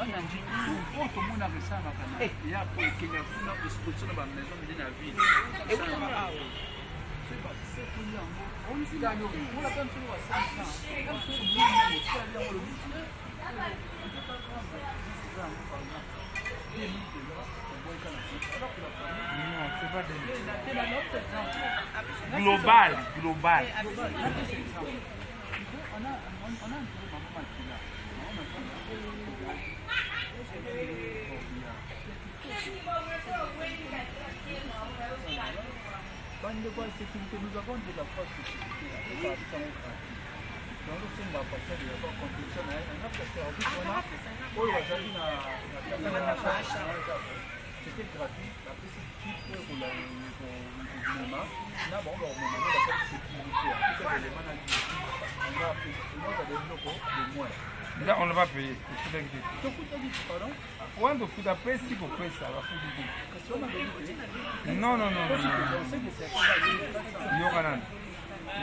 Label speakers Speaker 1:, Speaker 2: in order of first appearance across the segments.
Speaker 1: Bana njili oyo tomonaka esalamaka na ya kokenda kuna exposition na bamaison minene ya ville esalamaka awa. Soki basokoli yango ola mpe mosolo wa 500 otali yango olobi
Speaker 2: Global, global.
Speaker 1: Bandeko ya sécurité, nous avons de la force de sécurité ezalaki yango gratuit. Nazosenga pasteur ya ba contribution na ye na service wana oyo bazali na c'était gratuit. Bapesi kit oyo komema na bango, bakomema nde basali sécurité, apesa belema na anga apesi biloko de moins.
Speaker 2: Là, on ne va payer. Tofutaki te.
Speaker 1: Tofutaki, pardon.
Speaker 2: Wana tofuta, apesi kopesa, bafuti te.
Speaker 1: Kasi wana lobi te.
Speaker 2: Non, non, non. Yoka nano,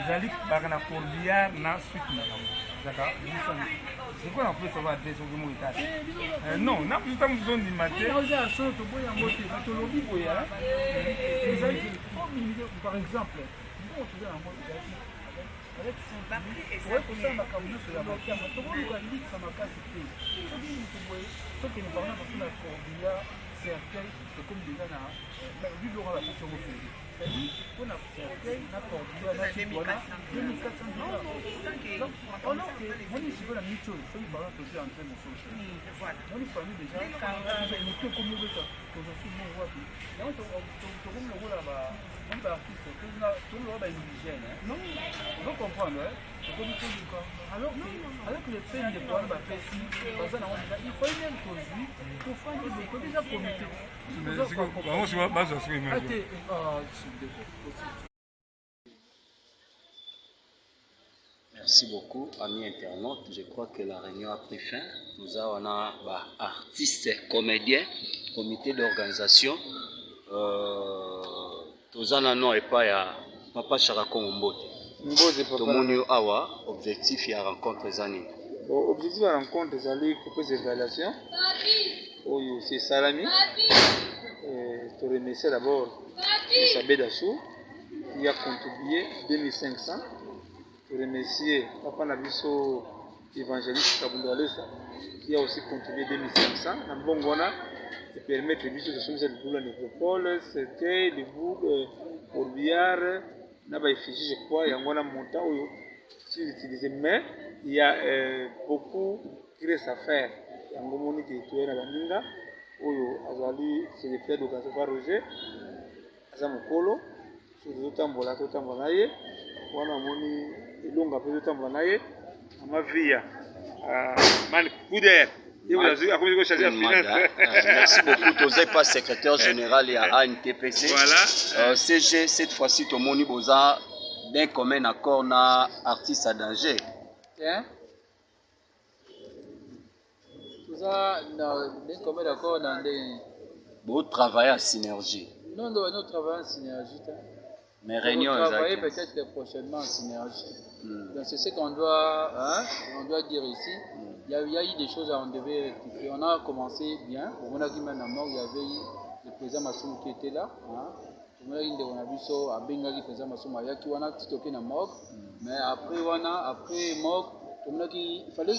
Speaker 2: ezali baka na corbillard na suite na bango, ezalaka sikoyo na kopesa ba adresse oki moko etali. Non, na biso ntango mosusu ondima te.
Speaker 1: Oza ya solo, toboyi yango te. Tolobi boye, ezali par exemple mbongo toza yango ezalaki avec oye kosala makambo nyonso ya matanga. Tokoluka likisa makasi te. Soki moto boye tokende par exemple na corbillard, cercueil ekomi déjà na biloko bapesi yango feli, c'est-à-dire mpona cercueil na corbillard na suite wana 2400 dollars. Donc alors que moni sikoyo na minute oyo, soki par exemple tozwi entrée mosusu, moni famille déjà motu ekomi obeta, tozwa su mbongo wapi? Yango tokomi lokola moni baartiste, tokomi lokola baindigène. Ozo comprendre? Tokomi koluka alors que avec le fait ndeko wana bapesi baza nango déjà, il faut même tozwi tofandi boye to déjà comité.
Speaker 2: Bango sikoyo bazwa sikoyo image.
Speaker 1: Te, ndeko.
Speaker 3: Merci beaucoup, amis internautes. Je crois que la réunion a pris fin. Nous avons bah, artistes, comédiens, comité d'organisation. Toza nano epai ya Papa Chaka Kongo. Mbote.
Speaker 2: Mbote, papa.
Speaker 3: Tomoni yo awa, objectif ya rencontre eza nini?
Speaker 2: Bon, objectif ya rencontre ezali kopesa évaluation oyo si esalami. Toremercie d'abord Isabelle Dassou qui a contribué 2500. Toremercie papa na biso évangéliste Kabundo Alesa qui a aussi contribué 2500. Na mbongo wana epermettre biso tosomisa libulu ya nécropole, cercueil, libulu, corbillard na baeffigie. Je crois yango wana montant oyo si utilisé, mais il y a beaucoup qui reste à faire. Yango moni ke toye na baninga oyo azali secrétaire d'organisation, pa Roger, aza mokolo. Soki tozotambola, totambola na ye wana. Omoni elonga mpe totambola na ye, mama Via Man Kuder akomi kocharge ya finance.
Speaker 3: Merci beaucoup. Toza pas secrétaire général ya ANTPC.
Speaker 2: Voilà.
Speaker 3: CG, cette fois-ci tomoni boza d'un commun accord na artiste à danger.
Speaker 1: Hein? Toza na d'un commun accord na ndenge nini?
Speaker 3: Botravailler en synergie.
Speaker 1: Non, non, nous travaillons en synergie te.
Speaker 3: Mais réunion
Speaker 1: On travailler
Speaker 3: ezalaki.
Speaker 1: Peut-être prochainement en synergie. Donc c'est ce qu'on doit, hein, on doit dire ici. Il y a eu des choses à on devait rectifier. On a commencé bien. Au moment où même mort, il y avait eu le président Massoum qui était là. Hein. Tomonaki ndeko na biso abengaki président Masumu, ayaki wana ti toke na morgue. Mais après wana, après morgue, tomonaki il fallait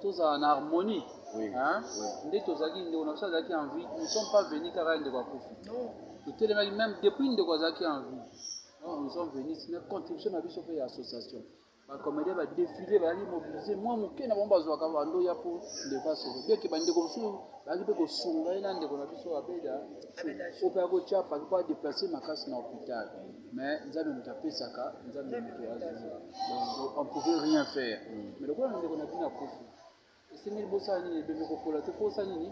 Speaker 1: tozala na harmonie. Hein? Nde tozalaki, ndeko na biso azalaki en vie, nous sommes pas venus kaka ndeko akufi. Totelemaki même depuis ndeko azalaki en vie. Donc nous sommes venus na contribution na biso mpe ya association. Bacomédien badéfilé, bazalaki mobilisé mwa moke na bango, bazwaka bando ya mpo ndeko asolo, bien ke bandeko mosusu bazalaki mpe kosunga ye na ndeko na biso Abeda oyo mpe akotya paki mpo adéplace makasi na hôpital. Mais Nzambe moto apesaka, Nzambe moto azwi, donc on pouvait rien faire. Mais lokola ndeko na bino akufi, esengeli bosala nini? Ebembe kopola te, fo osala nini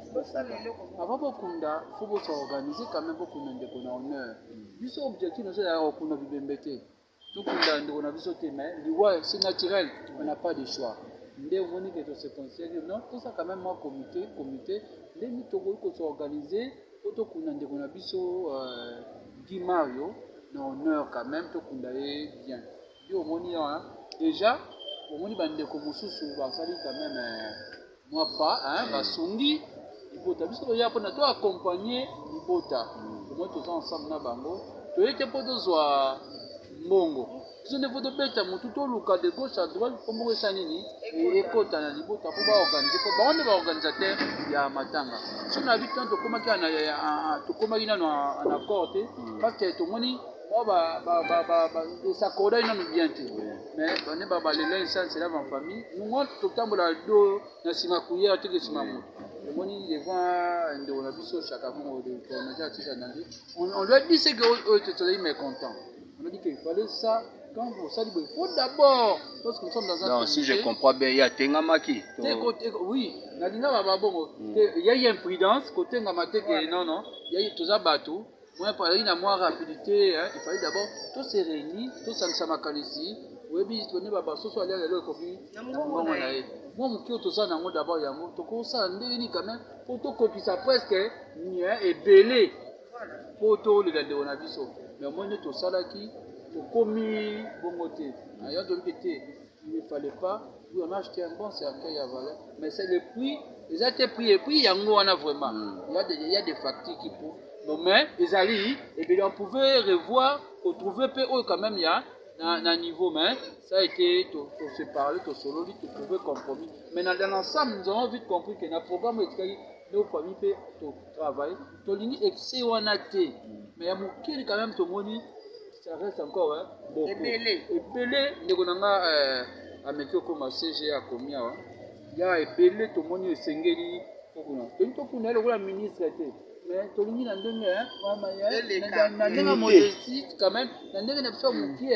Speaker 1: avant bokunda? Fo bosorganize quand même, bokunda ndeko na honneur. Biso objectif na biso ezalaka kokunda bibembe te, tokunda ndeko na biso te, mais liwa c'est naturel, on n'a pas de choix. Nde omoni ke tose considère non, tosala quand même mwa comité ndenge tokoki kosorganize po tokunda ndeko na biso Guy Mario na honneur quand même, tokunda ye bien. Nde omoni wana déjà, omoni bandeko mosusu basali quand même. Mwa pas, hein, basungi libota. Biso toya mpona to accompagner libota. Omoni, toza ensemble na bango. Toye te mpo tozwa mbongo. Biso nde mpo tobeta motu, toluka de gauche à droite mpo mbongo esa nini, ekota na libota mpo baorganiser, mpo bango nde baorganisateur ya matanga. So na bi tant tokomaki nano en accord te, parce que tomoni mwa esaccordaki nano bien te. Mais bane balela essence lave en famille nungo, totambola do na nsima cuillère teke nsima moto. Omoni, devant ndeko na biso Chaka Kongo de coordinateur artiste en danger, on lui a dit ce que oyo tozali mécontent. On a dit qu'il fallait ça quand vous osali boye, il faut d'abord, parce que nous sommes dans un
Speaker 3: Donc si je comprends bien, ye atengamaki?
Speaker 1: Oui, nalinga baba bongo te. Yai imprudence kotengama te ke non, non, yai toza bato moi azalaki na mwa rapidité, hein. Il fallait d'abord to se réunir, tosangisa makanisi. Oyebi, tone basoso alia lelo ekomi na mongongo na ye. Mwa moke oyo toza nango d'abord, yango tokosala ndenge nini quand même mpo tokokisa presque ebele mpo tolela ndeko na biso. Mais omoni nde tosalaki, tokomi bongo te. Ayo tolobi te, il ne fallait pas. Oui, on a acheté un bon cercueil à valeur, mais c'est le prix eza te prix. Et puis yango wana vraiment, il y a des factures qui prouvent. Bon, mais ezali ebele, on pouvait revoir, retrouver mpe oyo quand même ya na niveau. Mais ça a été to se parler, tosololi, totrouver compromis. Mais dans l'ensemble, nous avons vite compris que na programme etikali nde famille mpe totravaille, tolingi excès wana te, mais ya mokili quand même tomoni ça reste encore, hein, beaucoup.
Speaker 4: Ebele.
Speaker 1: Ebele. Ndeko na nga ameki okoma CG, akomi awa ya ebele. Tomoni esengeli tokuna, tolingi tokuna ye lokola ministre te, mais tolingi na ndenge
Speaker 4: Eleka.
Speaker 1: na ndenge ya modestie quand même, na ndenge na biso ya mokie,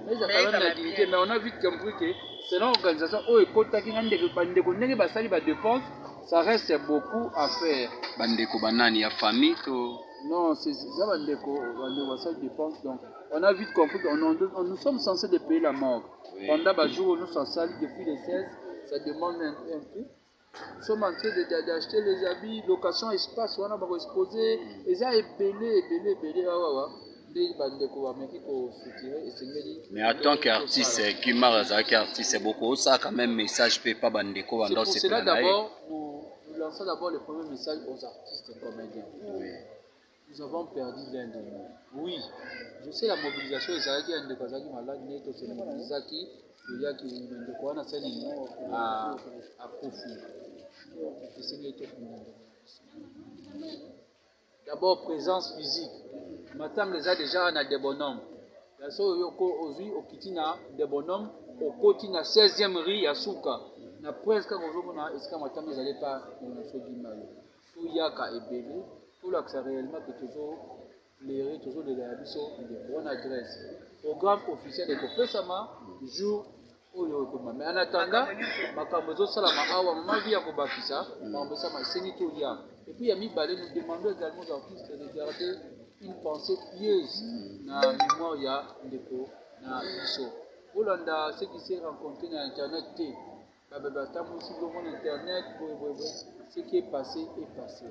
Speaker 1: mais eza quand même na dignité. Mais on a vite compris que selon organisation oyo ekotaki na ndeko, bandeko ndenge basali badépense, ça reste beaucoup à faire.
Speaker 3: Bandeko banani? Ya famille to?
Speaker 1: Non, c'est ça, bandeko, bandeko basali dépense. Donc on a vite compris qu'on on, nous sommes censés de payer la morgue pendant bajour où nous sommes sali depuis le 16. Ça demande un prix. Nous sommes en train d'acheter les habits, location espace wana bakoexpose. Eza ebele, ebele, ebele awawa nde bandeko bameki kosoutire, esengeli.
Speaker 3: Mais en tant qu'artiste, Kimar azalaki artiste, bokosala quand même message mpe pa bandeko
Speaker 1: C'est
Speaker 3: banda
Speaker 1: pour cela
Speaker 3: osepela na ye.
Speaker 1: D'abord nous lançons d'abord le premier message aux artistes comédiens. Nous avons perdu l'un de nous. Oui, je sais, la mobilisation ezalaki ya ndeko azalaki malade, nde tose mobilisaki, toyaki. Ndeko wana asali nini, akufi, esengeli tokunda ndeko na biso. D'abord présence physique, matanga eza déjà na Debonhomme. Ya so oyo ozwi, okiti na Debonhomme, okoti na 16e rue ya suka na prince, kaka ozomona esika matanga ezali pa na biso Gimalo. Toyaka ebele, tolakisa réellement ke tozopleurer, tozolela ya biso ndeko wana. Adresse, programme officiel ekopesama jour oyo ekoma. Mais en attendant, makambo ezosalama awa, mama vi ya kobakisa makambo esalama, esengi toya. Et puis ya mibale, nous demandons également aux artistes de garder une pensée pieuse na mémoire ya ndeko na biso. Bolanda ce qui s'est rencontré na internet te, batambwisi biloko na internet boye boye boye. Ce qui est passé est passé.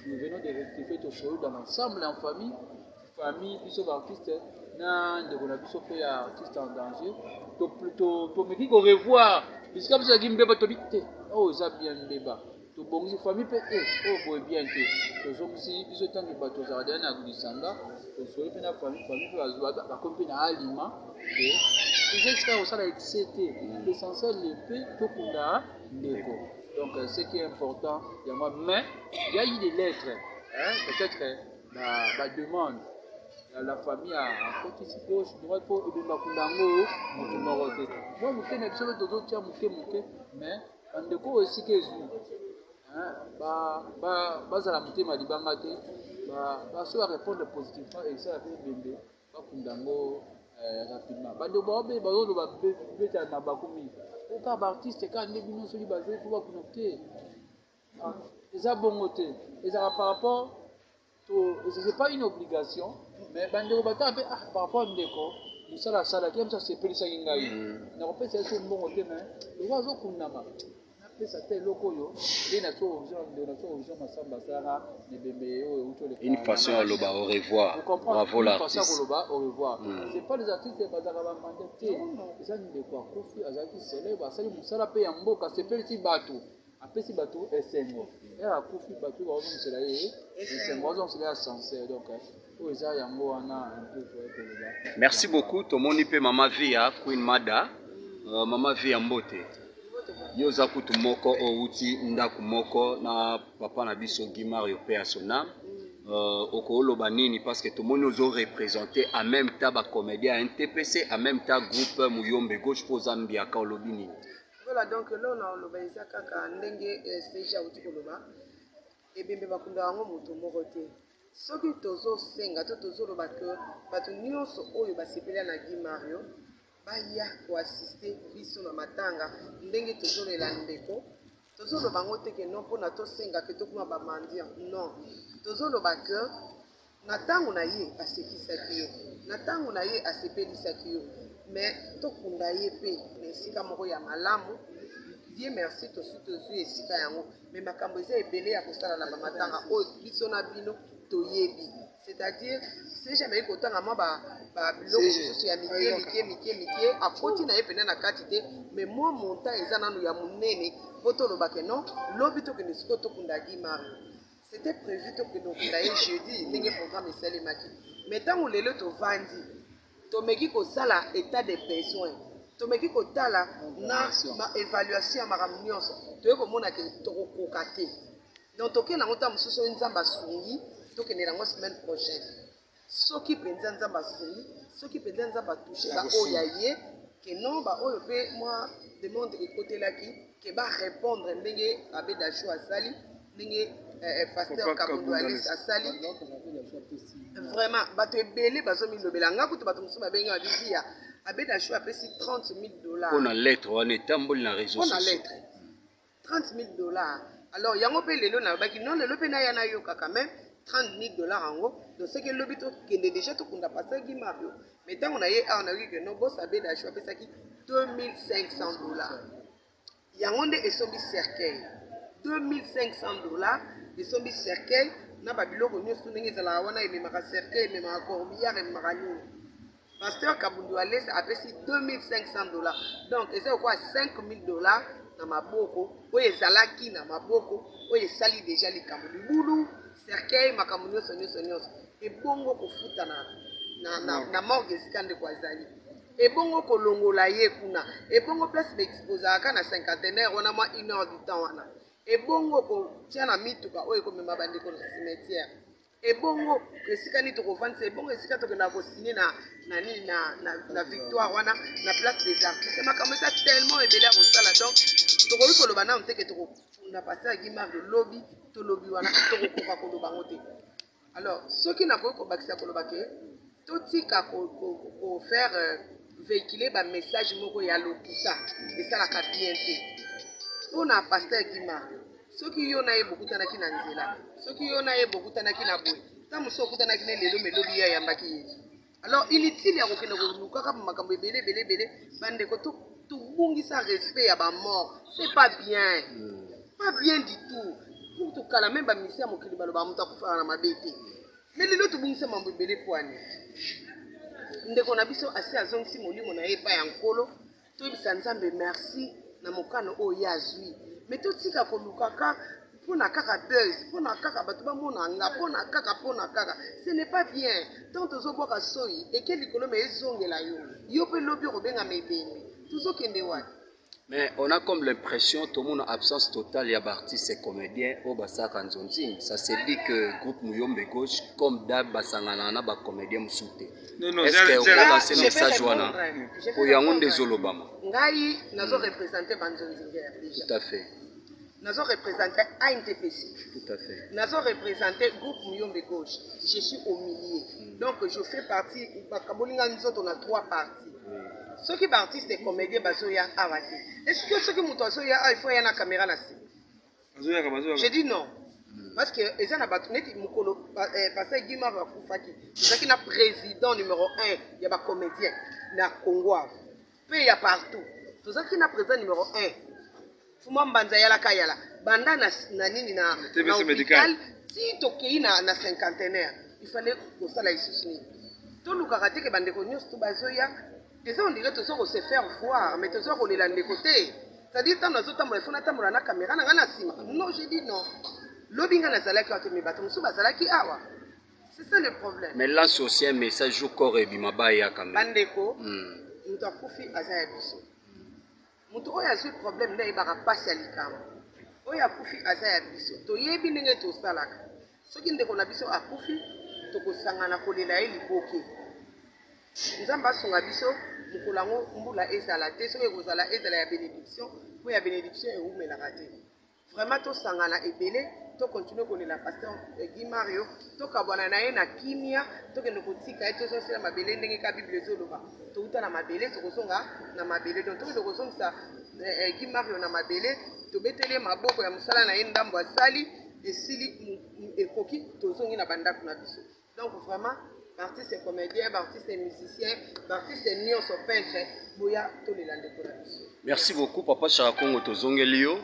Speaker 1: Nous venons de rectifier, tosolo dans l'ensemble en famille, famille biso baartiste na ndeko na biso mpe ya artiste en danger. Tomeki korevoir bisika biso ezalaki mbeba, tobi te oyo eza bien mbeba, tobongisi. Famille mpe te oyo boye bien te, tozongisi. Biso ntango bato tozalaka deya na lisanga, tosoli mpe na famille, famille mpe bakomi mpe na alima te. Eza esika kosala excès te, l'essentiel mpe tokunda ndeko. Donc ce qui est important yango. Mais il y a eu des lettres, hein, peut-être bademande la famille akotisi gauche, droite mpo ebemba kunda yango motu moko te. Mwa moke na biso mpe tozotia moke moke, mais bandeko oyo esika ezwi bazala motema libanga te, baso barépondre positivement, esala mpe ebembe bakunda yango rapidement. Bandeko baobe bazoloba beta mabaku mingi oka baartiste kaka nde bino soki bazwi fo bakunda te. Eza bongo te, ezalaka par rapport to, c'est pas une obligation, mais bandeko batala mpe par rapport ndeko mosala asalaki ye mosu asepelisaki ngai, nakopesa ye so mbongo te, mais loko azokundama napesa te eloko oyo nde na so ndeko na so Origin Masamba asalaka na ebembe oyo euti oleka.
Speaker 3: Une façon ya loba au revoir. Bravo l'artiste.
Speaker 1: Koloba au revoir, c'est pas les artistes bazalaka bamanda te. Eza ndeko akufi, azalaki célèbre, asali mosala mpe ya mboka, asepelisi bato. Apesi bato esengo. Heure akufi bato bazongisela ye esengo, bazongisela ye ascenseur. Donc oyo eza yango wana un peu toye koloba.
Speaker 3: Merci beaucoup. Tomoni mpe Mama Via Queen Mada. Mama Via, mbote. Yo oza kutu moko outi ndako moko na papa na biso Guy Mario, paix à son âme. Okoloba nini? Parce que tomoni ozo représenter en même temps bacomédien ya NTPC, en même temps groupe Muyombe Gauche, mpo oza mbiaka. Olobi nini?
Speaker 4: Voilà, donc lelo na oloba eza kaka ndenge CG auti koloba. Ebembe bakunda yango moto moko te. Soki tozosenga to tozoloba ke bato nyonso oyo basepela na Guy Mario baya koassister biso na matanga, ndenge tozolela ndeko, tozoloba yango te ke non, mpona tosenga ke tokoma bamendiants. Non, tozoloba ke na ntango na ye asekisaki yo, na ntango na ye asepelisaki yo, mais tokunda ye mpe na esika moko ya malamu. Dieu merci, tosi tozwi esika yango, mais makambo eza ebele ya kosala na bamatanga oyo biso na bino toyebi. C'est-à-dire CG ameki kotanga mwa babiloko mosusu ya mike mike mike mike, akoti na ye mpena na kati te, mais mwa montant eza nanu ya monene mpo tolobake non, lobi tokende sikoyo tokunda Guy Mario. C'était prévu tokende kokunda ye jeudi, ndenge programme esalemaki, mais ntango lelo tovandi, tomeki kosala état de besoin, tomeki kotala na évaluation ya makambo nyonso, toyei komona ke tokokoka te. Donc tokende yango ntango mosusu oyo Nzambe asungi, tokende yango semaine prochaine, soki mpenza Nzambe asungi, soki mpenza Nzambe atouche baoyo ya ye, ke non, baoyo mpe mwa demande ekotelaki ke barépondre ndenge Abe Dasho asali, ndenge pasteur Kabundo Alice asali. Vraiment bato ebele bazomilobela nga kutu, bato mosusu babengi babivia Abe Dasho apesi 30 000 $.
Speaker 3: Mpona lettre wana etamboli na réseau.
Speaker 4: Mpona lettre, 30 000 $. Alors yango mpe lelo nalobaki non, lelo mpe naya nayoka quand même 30 000 $ yango. Donc soki elobi tokende déjà tokunda pasteur Guy Mario, mais ntango na ye awa nayoki ke non, boss Abe Dasho apesaki 2500 $. Yango nde esombi cercueil, 2500 $ esombi cercueil na babiloko nyonso ndenge ezalaka wana, ememaka cercueil, ememaka corbillard, ememaka nini. Pasteur Kabundu Alesa apesi 2500 $, donc eza lokola 5000 $ na maboko oyo ezalaki na maboko oyo esali déjà likambo libulu, cercueil, makambo nyonso nyonso nyonso. Ebongo kofuta na morgue esika ndeko azali, ebongo kolongola ye kuna, ebongo place baexposaka na Cinquantenaire wana mwa une heure du temps wana, ebongo kotia na mituka oyo ekomema bandeko na cimetière, ebongo esika nini tokovandisa, ebongo esika tokendaka kosigner na nini na Victoire wana, na Place des Artistes. Makambo eza tellement ebele ya kosala. Donc tokoki koloba nano te ke tokofunda pasteur Guy Mario lobi, tolobi wana tokokoka koloba yango te. Alors soki nakoki kobakisa koloba ke totika kofaire véhiculer bamessage moko ya lokuta, esalaka bien te mpona pasteur Guy Mario. Soki yo na ye bokutanaki na nzela, soki yo na ye bokutanaki na boye, ta mosusu okutanaki ne lelo, melobi ye ayambaki Yesu. Alors inutile ya kokende kolukaka makambo ebele ebele ebele. Bandeko, tobungisa respect ya bamort, c'est pas bien, pas bien du tout. Pour tokala même bamisi ya mokili balobaka moto akufaka na mabe te, mais lelo tobungisa mambo ebele pwani ndeko na biso asi azongisi molimo na ye epai ya Nkolo. Toyebisa Nzambe merci na mokano oyo ye azwi, mais totika kolukaka mpona kaka buzz, mpona kaka bato bamona nga, mpona kaka. Ce n'est pas bien. Ntango tozobwaka soi eke likolo, mais ezongela yo, yo mpe lobi okobengama ebembe. Tozokende wapi?
Speaker 3: Mais on a comme l'impression, tout le monde, absence totale, il y a artistes et comédiens au Basaka Nzonzing. Ça se dit que groupe Muyombe Gauche, comme d'hab, basangana na ba comédien mususu te.
Speaker 2: Non, non,
Speaker 3: Est-ce que on lance un message wana? Po yango nde ezolobama.
Speaker 4: Ngai nazo représenter banzonzinger déjà.
Speaker 3: Tout à fait.
Speaker 4: Nazo représenter ANTPC.
Speaker 3: Tout à fait.
Speaker 4: Nazo représenter groupe Muyombe Gauche. Je suis au milieu. Donc je fais partie, bakabolinga nzoto na trois parties. Soki baartiste comédien bazoya awa te, est ce que soki moto azoya awa, il faut aya na caméra na nsima?
Speaker 2: Bazoyaka, bazoyaka.
Speaker 4: Je dis non, parce que eza na bato neti mokolo pasteur Guy Mario akufaki, tozalaki na président numéro 1 ya bacomédien na Congo awa mpe ya partout. Tozalaki na président numéro 1, Fuma Mbanza, ayalaka yala banda na nini na
Speaker 2: TBC
Speaker 4: hôpital
Speaker 2: médical.
Speaker 4: Ti tokei na Cinquantenaire, il fallait kosala lisusu nini? Tolukaka te ke bandeko nyonso to bazoya. Eza on dirait toza kose faire voir, mais toza kolela ndeko te. C'est-à-dire ntango nazotambola, il faut natambola na caméra na ngai na nsima. Non, je dis non. Lobi ngai nazalaki awa te, mais bato mosusu bazalaki awa. C'est ça le problème.
Speaker 3: Mais lance aussi un message au corps ebima, baya quand même.
Speaker 4: Bandeko, moto akufi aza ya biso. Moto oyo azwi problème nde ayebaka mpasi ya likambo. Oyo akufi aza ya biso. Toyebi ndenge tosalaka. Soki ndeko na biso akufi, tokosangana kolela ye liboke. Nzambe asunga biso mokolo yango mbula ezala te. Soki ekozala, ezala ya bénédiction, mpo ya bénédiction ewumelaka te. Vraiment, tosangana ebele, tocontinuer kolela pasteur Guy Mario, tokabwana na ye na kimia, tokende kotika ye, tozongisela mabele ndenge ka Bible ezoloba. Touta na mabele, tokozonga na mabele. Donc tokende kozongisa Guy Mario na mabele, tobeteli ye maboko ya mosala na ye. Ndambo asali esili, ekoki, tozongi na bandako na biso. Donc vraiment, baartiste comédien, baartiste musicien, baartiste nyonso, peintre, boya tolela ndeko na biso.
Speaker 3: Merci beaucoup, papa Chaka Congo. Tozongeli yo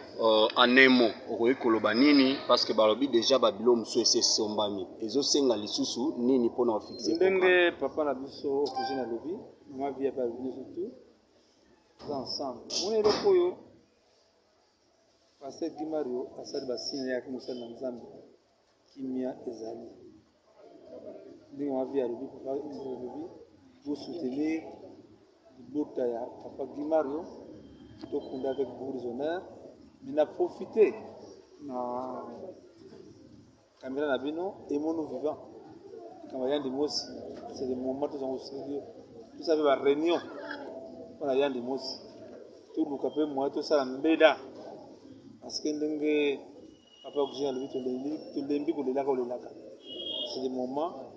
Speaker 3: en un mot, okoki koloba nini? Parce que balobi déjà babilo mosusu esi esombami, ezosenga lisusu nini mpona ofixer?
Speaker 2: Ndenge papa na biso Origine alobi, mama Via mpe alobi, nyonso tu toza ensemble. Mona eloko oyo pasteur Guy Mario asali, basigne yaki mosali na Nzambe, kimia ezali. Ndenge mama Via alobi, papa alobi, bosoutenir libota ya papa Guy Mario, tokunda avec beaucoup de honneur. Mais na profite na caméra na bino, Emono Vivant, likambo ya Yandi Mosi, c'est le moment tozango sérieux, tosala mpe baréunion mpona Yandi Mosi, toluka mpe moyen tosala mbeda, parce que ndenge papa Oxygène alobi, tolembi kolelaka kolelaka. C'est le moment,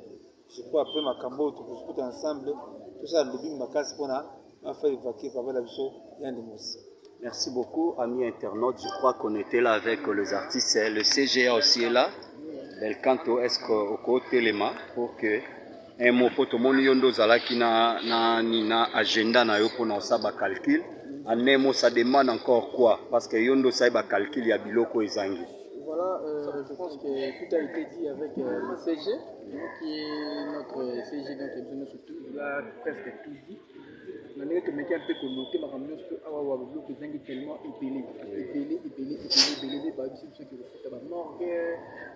Speaker 2: je crois, après makambo oyo tokosukuta ensemble, tosala lobbying makasi mpona bafaire évacuer papa na biso Yandi Mosi.
Speaker 3: Merci beaucoup, amis internautes. Je crois qu'on était là avec les artistes. Le CGA aussi est là. Belcanto, est-ce que otelema pour que un mot po tomoni yo nde ozalaki na na na agenda na yo mpona osala bacalcul? En un mot, ça demande encore quoi? Parce que yo nde osali bacalcul ya biloko ezangi.
Speaker 1: Voilà, je pense que tout a été dit avec le CG, qui est notre CG, donc surtout, il a presque tout dit. Na ndenge tomeki mpe konoter makambo nyonso to awa wa biloko ezangi tellement ebele, ebele, ebele, ebele, ebele nde babiso biso ke kofuta bamorgue,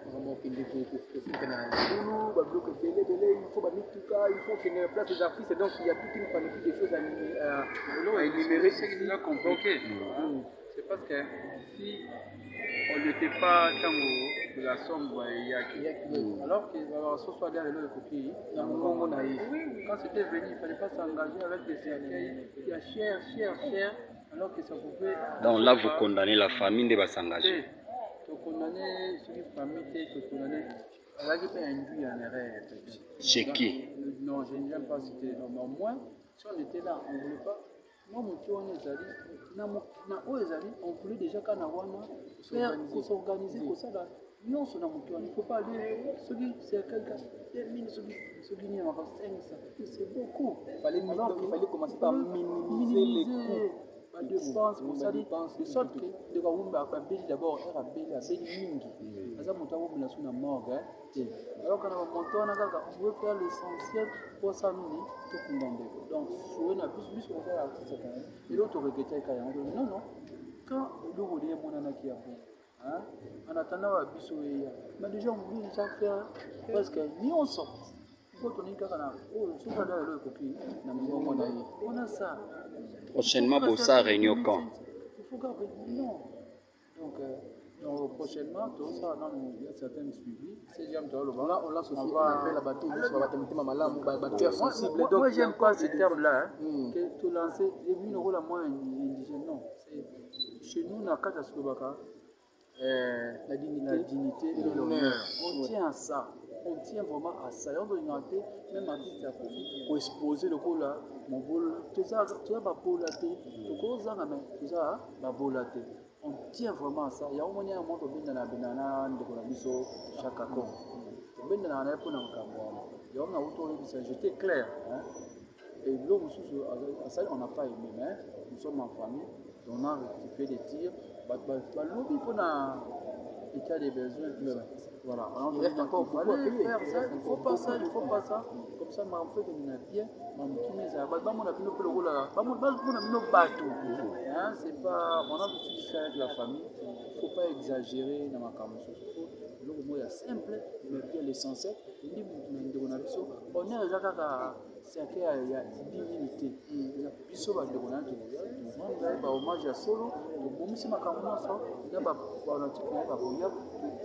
Speaker 1: makambo okende kofuta na libulu, babiloko ebele ebele, il faut bamituka, il faut okende na place des artistes. Donc il y a toute une panoplie de choses à énumérer.
Speaker 2: Ce qui est déjà compliqué, c'est parce que si on n'était pas ntango la somme eyaki, alors que basoso alia lelo ekoki
Speaker 1: na mongongo na ye.
Speaker 2: Quand c'était venu, il fallait pas s'engager avec des cercueils qui a cher, cher, cher, alors que ça pouvait.
Speaker 3: Donc là, vous condamnez la famille nde basengage?
Speaker 2: Tocondamner soki famille te, tocondamner azalaki mpe induit en erreur.
Speaker 3: Chez qui?
Speaker 2: Non, je n'aime pas citer. Non, mais au moins, si on était là, on voulait pas. Moi, motu wana ezali na oyo ezali, on voulait déjà kaka na wana faire kosorganiser, kosala nyonso na motu wana. Il faut pas aller soki cercueil ka 2000, soki nini, makambo 500, c'est beaucoup.
Speaker 1: Donc, il fallait commencer par minimiser les coûts.
Speaker 2: Badépense kosali de sorte que ndeko awumba abeli d'abord ere abeli, abeli mingi, aza moto awumbela so na morgue te. Alors kana bamonto wana kaka, on pouvait faire l'essentiel mposa nini, tokunda ndeko. Donc souhait na biso, biso kosala artiste kana eloko toregretter eka yango. Non, non, quand eloko ndenge emonanaki ya bon, en attendant ba biso eya, mais déjà on voulait déjà faire presque nyonso po toningi kaka na oyo soki alia lelo ekoki na mongongo na ye mpona ça.
Speaker 3: Prochainement, bosa réunion quand?
Speaker 2: Il faut garder, non, donc prochainement tosala nanu, il y a certains suivis, CGM.
Speaker 1: On lance aussi un appel à bato nyonso bato mitema malamu, bacœur sensible.
Speaker 2: Donc moi, j'aime pas ce terme là, hein, que to lancer et puis le rôle à moi indigène, non, c'est chez nous na kati ya solobaka.
Speaker 1: La dignité,
Speaker 2: la dignité et l'honneur, on tient à ça, on tient vraiment à ça. Yango tolingaka te même artiste akufi koexposer lokola mobolo. Toza babola te, tokozanga, mais toza babola te. On tient vraiment à ça. Yango moni yango tobendana bendana na ndeko na biso Chaka Congo, tobendanaka na ye mpona makambo wana. Yango na wuti oyebisa, j'étais clair, hein? Et biloko mosusu asali, on n'a pas aimé, mais nous sommes en famille, on a rectifié des tirs. Balobi mpona
Speaker 1: peuple qui a des besoins, tout ça. Voilà. Alors,
Speaker 2: Il reste encore
Speaker 1: il
Speaker 2: beaucoup à
Speaker 1: fallait
Speaker 2: payer.
Speaker 1: faire
Speaker 2: Il
Speaker 1: ça,
Speaker 2: reste
Speaker 1: il faut
Speaker 2: encore
Speaker 1: pas ça,
Speaker 2: beaucoup
Speaker 1: il faut pas ça. Comme ça, makambo ekende na bien, makambo kimia ezala. Bato bamona bino mpe lokola, bamona bino bato. Hein, c'est pas, on a l'habitude de faire avec la famille, il faut pas exagérer na makambo mosusu. Faut eloko moko ya simple, mais bien l'essentiel. Endi motu na ndeko na biso, honneur eza kaka cercueil ya 10 000 te. Eza biso bandeko na ye tokoya, torendre ye bahommage ya solo, tobongisi makambo nyonso, na bafanatike na ye bakoya.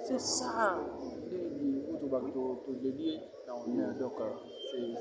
Speaker 1: C'est ça nde oyo todedie na honneur. Donc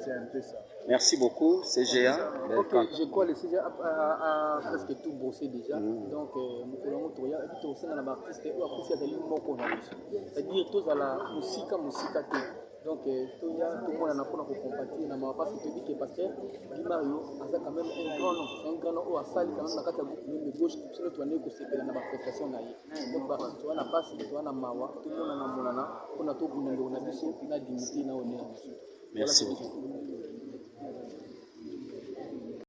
Speaker 1: c'est un peu ça.
Speaker 3: Merci beaucoup, CGA.
Speaker 2: Ok, je crois le CGA a presque tout brossé déjà. Donc, mokolo yango toya epi tokosenga na baartiste oyo akufi azali moko na biso, c'est-à-dire tozala mosika mosika te. Donc toya tomonana mpona kocompatir na mawa, parce que toyebi ke pasteur Guy Mario aza quand même un grand nom, c'est un grand nom oyo asali quand même na kati ya groupe Meme Gauche. Biso tobandeki kosepela na baprestation na ye. Donc baartiste toza na mpasi, toza na mawa, tomonana monana mpona tobunda ndeko na biso na dignité na honneur na biso.
Speaker 3: Merci
Speaker 2: Voilà ce que
Speaker 3: beaucoup.
Speaker 2: je voulais.